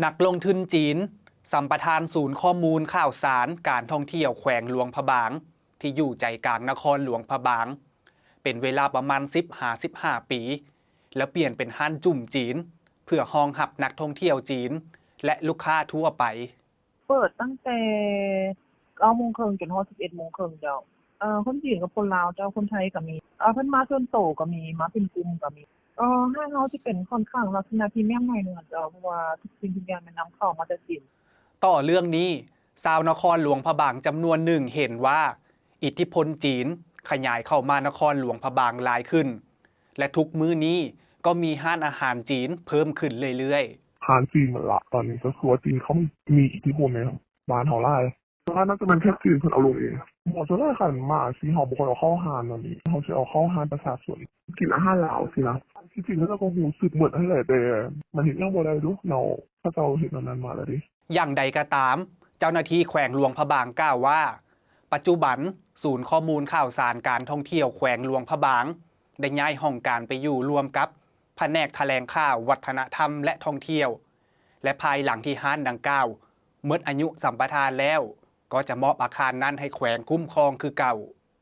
ນັກລົງທຶນຈີນ ສຳປະທານສູນຂໍ້ມູນຂ່າວສານການທ່ອງທ່ຽວແຂວງຫຼວງພະບາງ ທີ່ຢູ່ໃຈກາງນະຄອນຫຼວງພະບາງ ເປັນເວລາປະມານ ສິບຫາສິບຫ້າປີ ແລ້ວປ່ຽນເປັນຮ້ານຈຸ້ມຈີນ ເພື່ອຮອງຮັບນັກທ່ອງທ່ຽວຈີນ ແລະ ລູກຄ້າທົ່ວໄປ. ເປີດຕັ້ງແຕ່ເກົ້າໂມງເຄິ່ງຈົນຮອດສິບເອັດໂມງເຄິ່ງເຈົ້າ. ເອີ ຄົນຈີນກັບຄົນລາວເຈົ້າ, ຄົນໄທກໍມີ. ເອີ ເພິ່ນມາສ່ວນໂຕກໍມີ, ມາເປັນກຸ່ມກໍມີ. ເອີ ຮ້ານເຮົາຈະເປັນຂ້ອນຂ້າງລັກສະນະພຣີມຽມໜ້ອຍໜຶ່ງເຈົ້າ, ເພາະວ່າທຸກສິ່ງທຸກຢ່າງແມ່ນນຳເຂົ້າມາແຕ່ຈີນ. ຕໍ່ເລື່ອງນີ້, ຊາວນະຄອນຫຼວງພະບາງຈຳນວນໜຶ່ງເຫັນວ່າ ອິດທິພົນຈີນຂະຫຍາຍເຂົ້າມານະຄອນຫຼວງພະບາງຫຼາຍຂຶ້ນ ແລະ ທຸກມື້ນີ້ກໍມີຮ້ານອາຫານຈີນເພີ່ມຂຶ້ນເລື້ອຍໆ. ຮ້ານຈີນມັນຫຼາຍ, ຕອນນີ້ກໍຄືວ່າຈີນເຂົາມີອິດທິພົນໃນບ້ານເຮົາຫຼາຍ. ສ່ວນຫຼາຍໜ້າຈະແມ່ນແຂກຈີນເພິ່ນເອົາລົງເອງ. ບໍ່, ສ່ວນຫຼາຍຄັນມາຊີ້ ເຮົາບໍ່ຄ່ອຍເອົາເຂົ້າຮ້ານແນວນີ້, ເຮົາຊິເອົາເຂົ້າຮ້ານປະຊາຊົນ ກິນອາຫານລາວຊີ້ນະ. ທີ່ຈິງເຂົາເຈົ້າກໍຮູ້ສຶກໝົດຫັ້ນແຫຼະ, ແຕ່ມັນເຮັດຫຍັງບໍ່ໄດ້ເດ້. ແນວເຂົາເຈົ້າເຮັດແນວນັ້ນມາແລ້ວເດ້. ຢ່າງໃດກໍຕາມ, ເຈົ້າໜ້າທີ່ແຂວງຫຼວງພະບາງກ່າວວ່າ ປັດຈຸບັນ ສູນຂໍ້ມູນຂ່າວສານການທ່ອງທ່ຽວແຂວງຫຼວງພະບາງ ໄດ້ຍ້າຍຫ້ອງການໄປຢູ່ຮ່ວມກັບພະແນກຖະແຫຼງຂ່າວ, ວັດທະນະທຳ ແລະ ທ່ອງທ່ຽວ ແລະ ພາຍຫຼັງທີ່ຮ້ານດັ່ງກ່າວໝົດອາຍຸສຳປະທານແລ້ວ, ກໍຈະມອບອາຄານນັ້ນໃຫ້ແຂວງຄຸ້ມຄອງຄືເກົ່າ.